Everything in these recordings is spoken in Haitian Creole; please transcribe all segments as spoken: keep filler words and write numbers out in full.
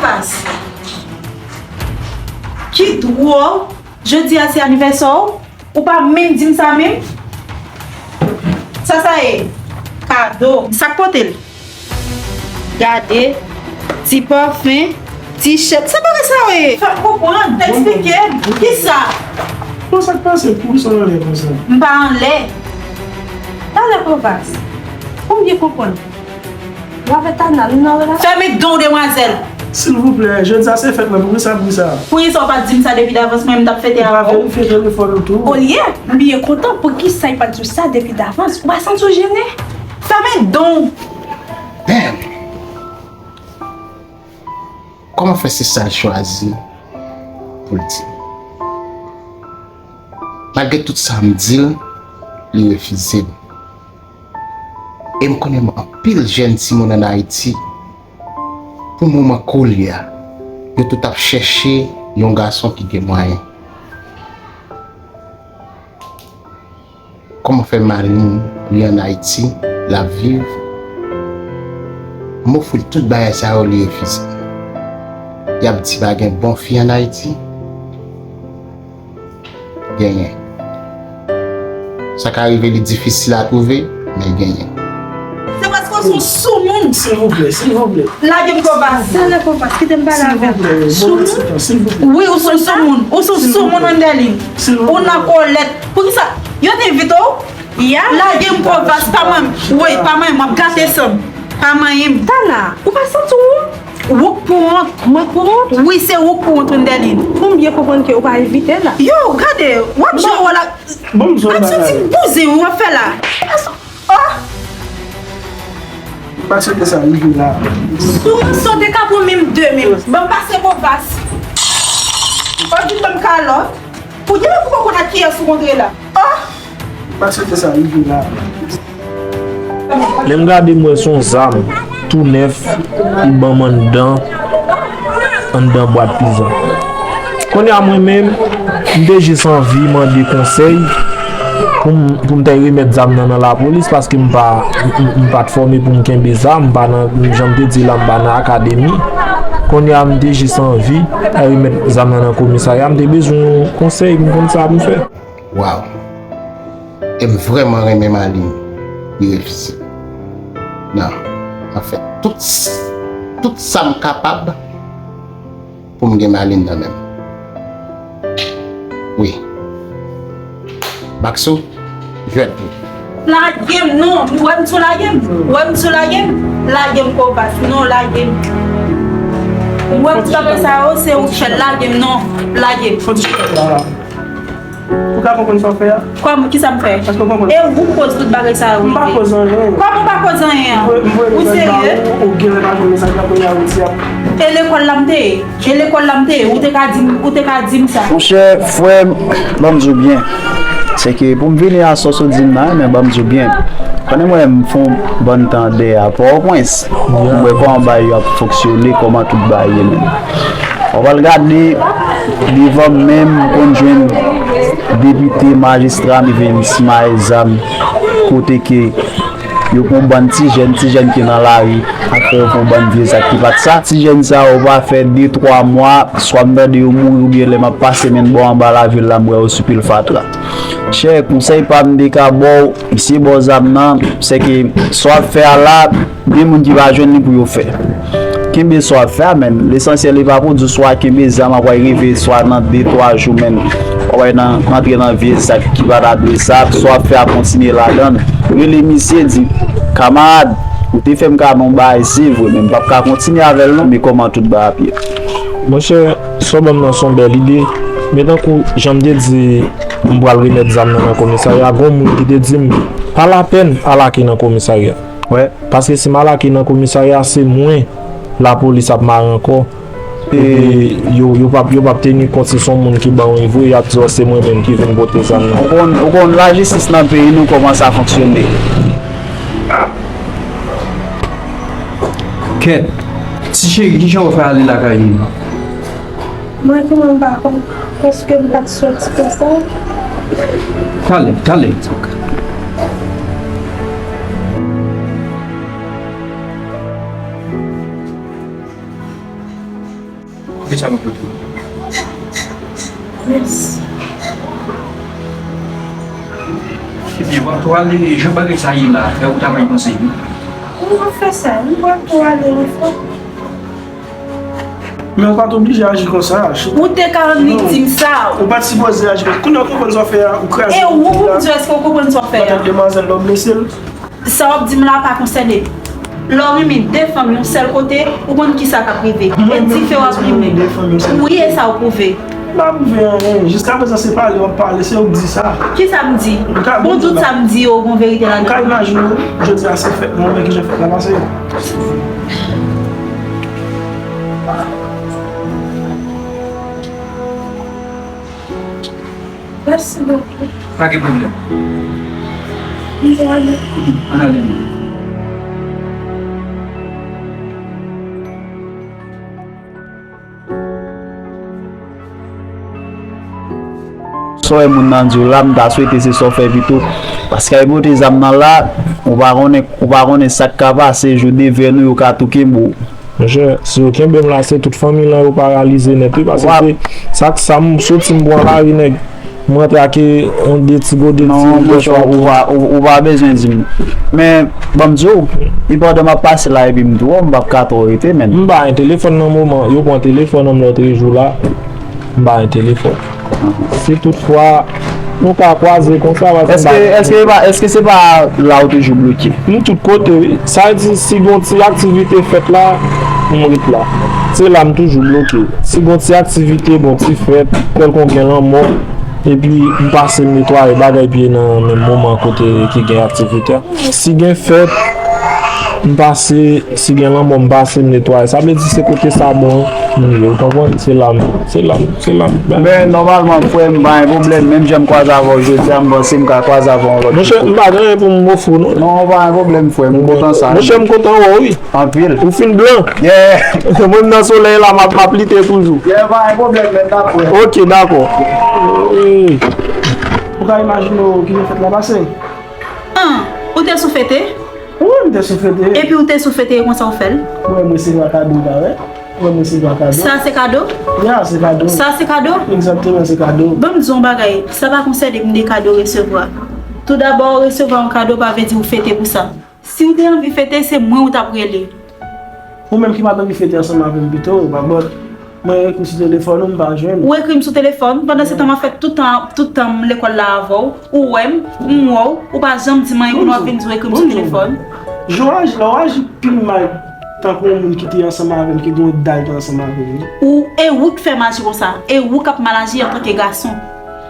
Pas. Ki dwòl, jodi a se anivèsè w, ou pa menm di m sa menm? Sa sa ye? Kado. Sa k pote l? Gade, ti pafen, ti chèk. Sa bagay sa yo ye? Fè m konprann, eksplike m. Kisa? Bon, sa k pase? Poukisa w anlè konsa? M pa anlè. Talè Kovas, pou m byen konprann, ou avèk Tana, nou nan relasyon? Fèmen don w, demwazèl! Silvouplè, jodi a se fèt mwen, poukisa bri sa? Poukisa w pa t di m sa depi davans, mwen m t ap fete avè w? Ou pa verifye telefòn ou tou? Olye m byen kontan, poukisa w pa t di w sa depi davans? Ou pa santi w jennen? Fèmen don w! Damn! Kòman fè se sa l chwazi pou l di m? Malgre tout sa m di l, li refize m. E m konnen anpil jèn timoun ann Ayiti, pou moman koulye a, yo tout ap chèche yon gason ki gen mwayen. Kòman fè Malin, li ann Ayiti, l ap viv? M ofri l tout bagay sa yo, li refize. Y ap di pa gen bon fi ann Ayiti? Genyen. Sa ka rive li difisil a twouve, men genyen. Se paske w se yon soumoun. Silvouplè, silvouplè. Lage m, Kovas. Talè Kovas, kite m pale avè w. Silvouplè, bon, silvouplè. Wi, ou se yon soumoun. Ou se yon soumoun, Wendeline. Ou nan kòlèt. Poukisa? Yo te envite w? Lage m, Kovas, pa manyen m. Wi, pa manyen m, w ap gate san m. Pa manyen m. Tana, ou pa santi w wont? Wouk pou wont. Mwen pou wont? Wi, se wouk pou wont, Wendeline. Pou m byen konprann ke ou pa envite la. Yo, gade, w ap jwe wòl ak... Bon, m di w yon bagay. Ak soti bouzen w ap fè la. Oh! M pa swete sa rive la. Si w te ka pran menm de men m, ban m pase Kovas. Ou di m ban m kalòt. Pou di mwen pou konn ak kiyès ou kontre la. Oh! M pa swete sa rive la. Lè m gade, m wè se yon zam tou nèf, li ban m anndan, anndan bwat pizza. Kounye a mwen menm, m te jis anvi mande konsèy pou m, pou m t al remèt zam nan nan lapolis, paske m pa, m, m, m pa t fòme pou m kenbe zam, m pa nan, jan m te di la, m pa nan akademi. Kounye a m te jis anvi al remèt zam nan nan komisarya, m te bezwen yon konsèy pou m konn sa pou m fè. Waw! E m vrèman renmen Malin, li refize. Non, m ap fè tout, tout sa m kapab pou m gen Malin nan men m. Wi. Maxo, jwèt pou. Lage m non, ou wè m sou lage m? Ou wè m sou lage m? Lage m, Kovas, non, lage m. Ou wè m sou bagay sa yo, se ou k fè l, lage m non, lage m. Fò ti chèf la. Ou ka konprann sa w fè a? Kòman, kisa m fè? Èske w konprann? E ou k koz tout bagay sa yo rive. M pa koz anyen. Kòman w pa koz anyen an? Ou serye? Ou gen lè pa jwenn mesaj la, kounye a ou di ap... E lekòl la m te ye? E lekòl la m te ye? Ou te ka di m, ou te ka di m sa. Monchè, frè m, ban m di w byen. Se ke pou m vini a sòs ou di m nan, men ban m di w byen. Pandan mwen m fè yon bann tan dèyè a Pòtoprens, m wè kòman bagay yo ap fonksyone, kòman tout bagay ye menm. W pral gade, devan m menm, m konn jwenn depite, majistra, m vin simaye zam, kote ke yo pran bann ti jèn, ti jèn ki nan lari, ap fè yo fè yon bann vye zak ki pa t sa. Ti jèn sa yo pa fè de, twa mwa, swa m tande yo mouri oubyen lè m ap pase menm bò anba lavil la, m wè yo sou pil fatra. Chè, konsèy pa m m te ka ba w, eseye ba w zam nan, se ke sa w ap fè a la, gen moun ki va jwenn li pou yo fè. Kenbe sa w ap fè a, men lesansyèl li pa pou di w swa kenbe zam ap pral rive swa nan de, twa jou, men w ap nan, antre nan vye zak ki pa ta dwe sa, sa w ap fè a kontinye ladan l. Rele misye, di, kamarad, ou te fè m kado yon bagay, se vre, men m p ap ka kontinye avè l non, men kòman tout bagay ap ye. Monchè, sa w ban m nan se yon bèl ide, men tankou jan m te di m pral remèt zam nan nan komisarya, gen yon moun ki te di m, pa lapèn al ak li nan komisarya. Wè. Paske si m al ak li nan komisarya, se mwen lapolis ap mare ankò. E yo, yo p ap, yo p ap teni kont si se yon moun ki ban wi vre, y ap di, "Ò, se mwen menm ki vin pote zam nan." Ou konn, ou konn lajistis nan peyi nou kòman sa fonksyone. Kèt, ti cheri, kijan w fè ale lakay ou? Mwen tou menm m pa konn, paske m pa t soti konsa. Talè, talè. Ke sa nou pote. Mèsi. Ebyen, w ap tou ale jan bagay sa ye la, fè ou ta bay konsèy, wi. Ou pa fè sa, ou pa tou ale, anfan. Men ou pa t oblije aji konsa. Ou te ka rann viktim sa. Ou pa t sipoze aji konsa. Kounye a ou konprann sa w fè a, ou kraze. E ou pou m di w èske ou konprann sa w fè a? Matant demwazèl la, w blese l. Sa w ap di m la pa konsène m. Lè w renmen de fanm yon sèl kote, ou konn kisa k ap rive. E dife w ap limen. Wi, e sa w pwouve. M pa pwouve anyen. Jiskaprezan se pale w ap pale, se ou k di sa. Kisa m di? Bon, tout sa m di yo, gon verite ladan. M ka imajine w, jodi a se fèt mwen, men kijan fèt la pase. Mèsi bokou. Pa gen pwoblèm. Ann ale. Ann ale. Sa w wè moun nan di w la, m ta swete se sa w fè pito. Paske al pote zam nan la, ou pa konnen, ou pa konnen sa k ka pase, jou devè nou, yo ka tou kenbe w. Monchè, si yo kenbe m la, se tout fanmi lan yo paralize nèt, wi, paske se sa k sa m soti m pran lari, nèg. M rantre ak yon de ti gode ti. Non, monchè, ou pa, ou, ou pa bezwen di m. Men, ban m di w, wi, pandan m ap pase la epi m di w, m p ap ka twò rete, menn. M pa gen telefòn nan moman, yo pran telefòn nan m lòtrejou la. M pa gen telefòn. Si toutfwa nou ka kwaze konsa, paske m pa gen telefòn. Èske, èske se pa, èske se pa la ou toujou bloke? M tout kote, wi. Sa vle di, si gon ti aktivite fèt la, m ret la. Se la m toujou bloke. Si gon ti aktivite, gon ti fèt, kèlkonk gen lanmò, epi m pase m netwaye bagay pye nan menm moman kote ki gen aktivite a. Si gen fèt, m pase, si gen lanmò, m pase, m netwaye. Sa vle di se kote sa bon, m ye, ou konprann? Se la m, se la m, se la m. Men nòmalman, frè m, pa gen pwoblèm. Menm jan m kwaze avè w jodi a, m panse m ka kwaze avè w yon lòt jou. Monchè, m pa gen anyen pou m ofri w, non. Non, pa gen pwoblèm, frè m, m kontan sa. Monchè, m kontan wè w, wi. Anpil. Ou fin blan. Yeah. Mwen nan solèy la, m ap, m ap lite toujou. Yeah, pa gen pwoblèm, men n ap wè. Ok, dakò. Ou ka imajine w ki jan fèt la pase? An, ou te sou fete? Wi, m te sou fete. Epi ou te sou fete, e konsa w fè l? Ou wè m resevwa kado, ou pa wè? Ou wè m resevwa kado. Sa se kado? Ya, se kado. Sa se kado? Egzakteman, se kado. Ban m di w yon bagay, sa pa konsène m de kado resevwa. Toudabò, resevwa yon kado pa vle di w fete pou sa. Si w te anvi fete, se mwen ou t ap rele. Ou menm ki pa t anvi fete ansanm avè m pito, babòt. Mwen ekri sou telefòn ou, m pa jwenn ou. Ou ekri m sou telefòn, pandan se tan m ap fè tout tan, tout tan m lekòl la avè w, ou wè m, m wè w, ou pa janm di m anyen, kounye a w ap vin di w ekri m sou telefòn. Jan w aji la, w aji pi mal tankou yon moun ki te ansanm avè m, ki gen yon dal te ansanm avè m, wi. Ou, e ou k fè m aji konsa, e ou k ap mal aji antanke gason.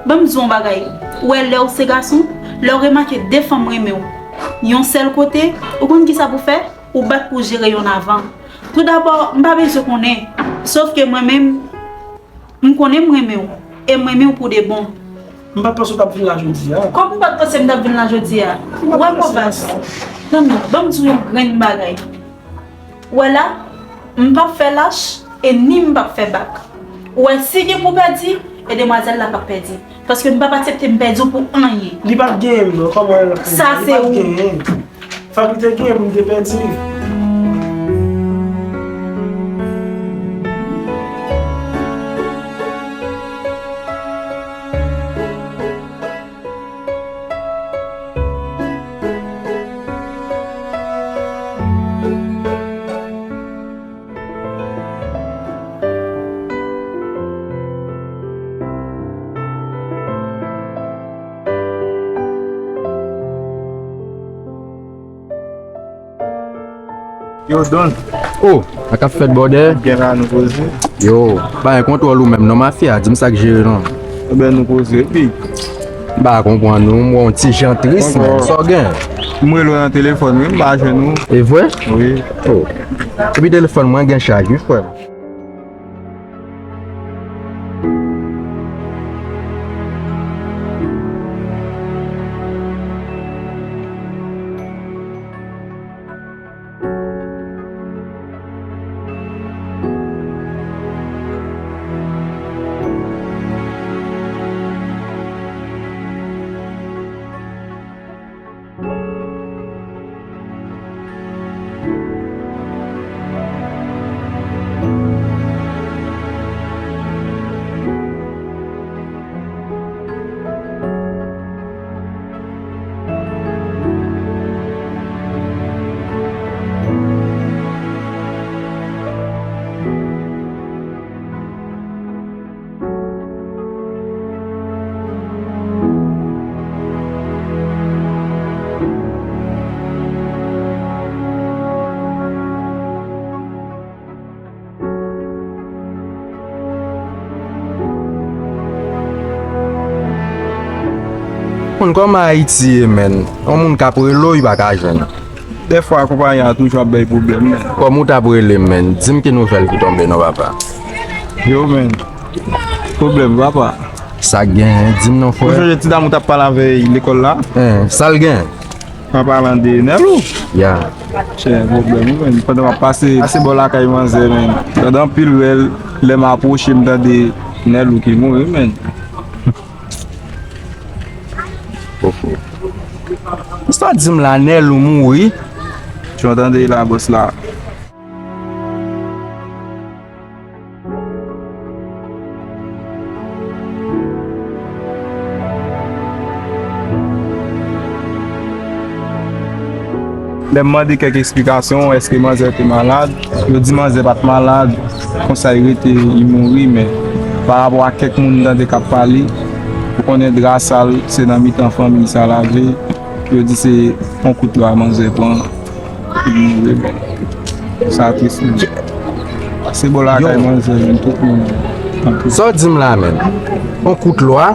Ban m di w yon bagay, ou wè lè w se gason, lè w remake de fanm renmen w yon sèl kote, ou konn kisa pou fè? Ou bat pou jere yonn avan. Toudabò, m pa bezwen konnen. Sòf ke mwen menm, m konnen m renmen w. E m renmen w pou de bon. M pa t panse w t ap vin la jodi a. Kòman w pa t panse m t ap vin la jodi a? Ou wè Kovas? Tann non, ban m di w yon grenn bagay. Ou wè la, m p ap fè lach e ni m p ap fè bak. Ou wè, si gen pou pèdi, e demwazèl la p ap pèdi. Paske m p ap aksepte m pèdi w pou anyen. Li pa t genyen m non, kòman l ap pèdi? Sa se ou. Li pa t genyen. Fòk li te genyen pou m te pèdi. Yo, Don. Oh, sa k ap fèt, brother? Byen la, nou poze. Yo, pa gen kontwòl ou menm non, mafya, di m sa k jere non. Ebyen, nou poze, epi? M pa konprann ou, m wè w ti jan tris, men sa w gen? M rele w nan telefòn, wi, m pa jwenn ou. E vre? Wi. Oh. Epi telefòn mwen gen chaj, wi, frè m. Moun, kòman Ayiti ye, menn? Yon moun k ap rele w, li pa ka jwenn. Dèfwa, konpayi a toujou ap bay pwoblèm, menn. Kòman w t ap rele m, menn? Di m ki nouvèl ki tonbe non, papa. Yo, menn. Pwoblèm, papa. Sa k genyen? Di m non, frè. Ou sonje ti dam ou t ap pale avè l lekòl la? Hein, sa l genyen? An palan de Nèlou? Ya. Chè, pwoblèm, wi, menn. Pandan m ap pase, pase bò lakay manzè, menn. Pandan anpil lè, lè m apwoche, m tande Nèlou ki mouri, menn. Sa w di m la, Nèlou mouri? Jan w tande la, bòs la. Lè m mande kèk eksplikasyon, èske manzè te malad? Yo di manzè pa t malad, konsa li rete, li mouri, men pa rapò a kèk moun m tande k ap pale, ou konnen dra sal se nan mitan fanmi sa lave, yo di se yon kout lwa manzè pran, li mouri, men sa tris, men. Se bò lakay manzè, men tout moun. Sa w di m la, menn? Yon kout lwa?